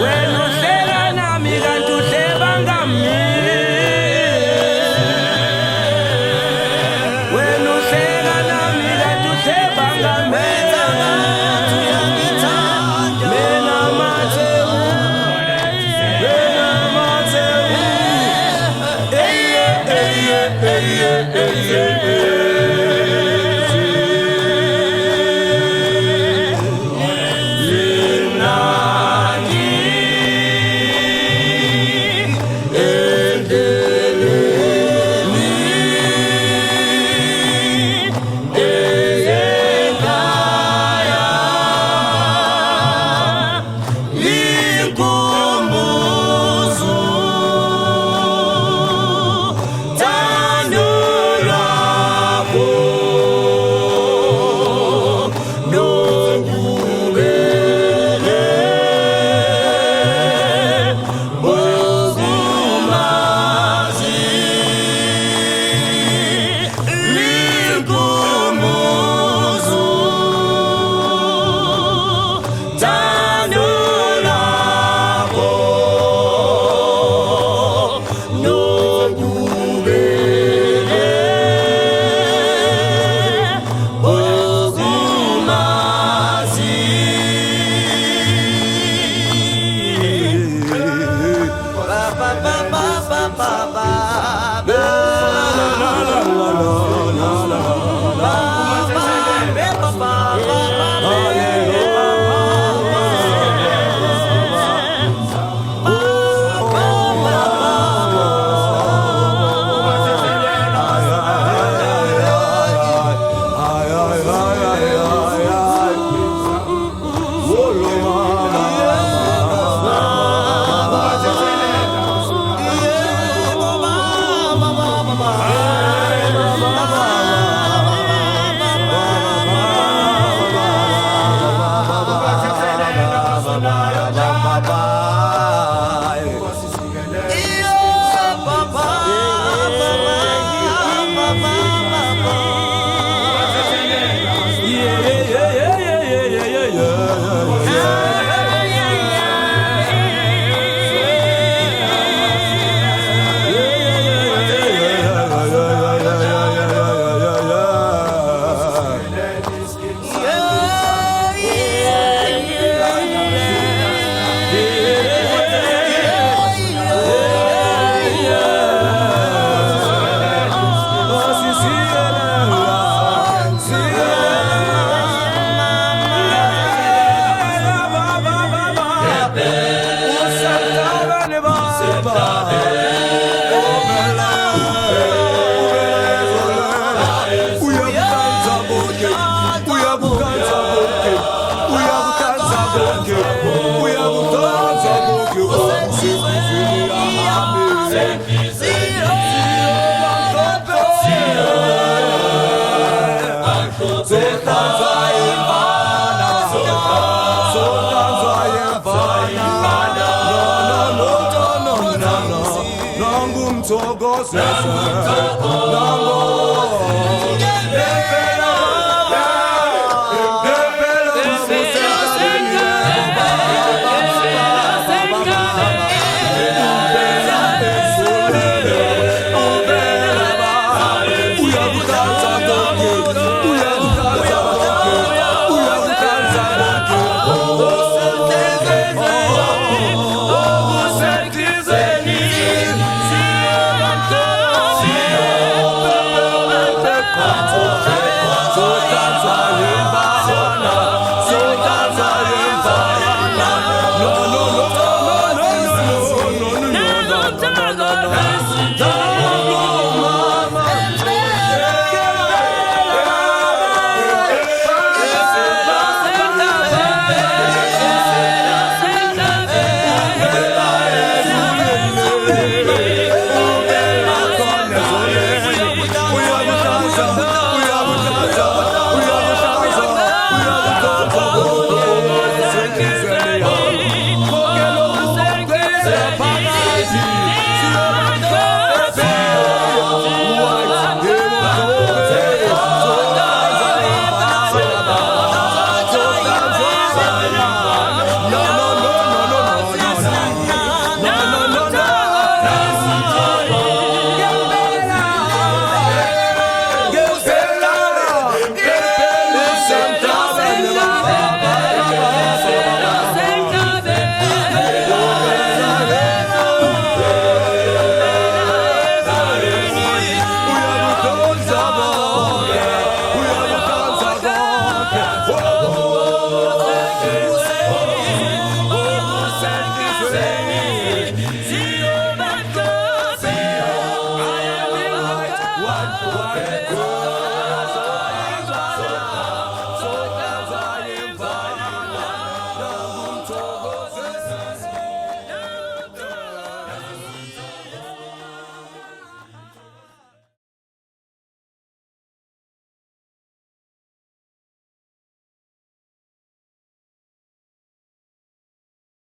Wena uhleka nami kanti uhleba ngami. Wena uhleka nami kanti uhleba ngami. Mina Mathewu, mina Mathewu. Eye, eye, eye, eye, limnandi endleleni eyekhaya, inkumbuzo thando lwakho nobubele bokumazi, linkumbuzo thando lwakho nobubele bokumazi. Ba ba ba ba ba ba ba. La la la la la la. Ba ba ba ba ba ba. Ay, ay, ay, ay, ay, ay. Oh, lo, mama. Yebo baba baba baba. Yeah, baba baba baba baba. Yeah. Yeah, yeah, Uyabukanza bonke, uyabukanza bonke, uyabukanza bonke, uyabukanza bonke. Enhliziyweni yami sohlanzwa imvana, sohlanzwa imvana. No, no, no, no, no, no, nangumthokozese.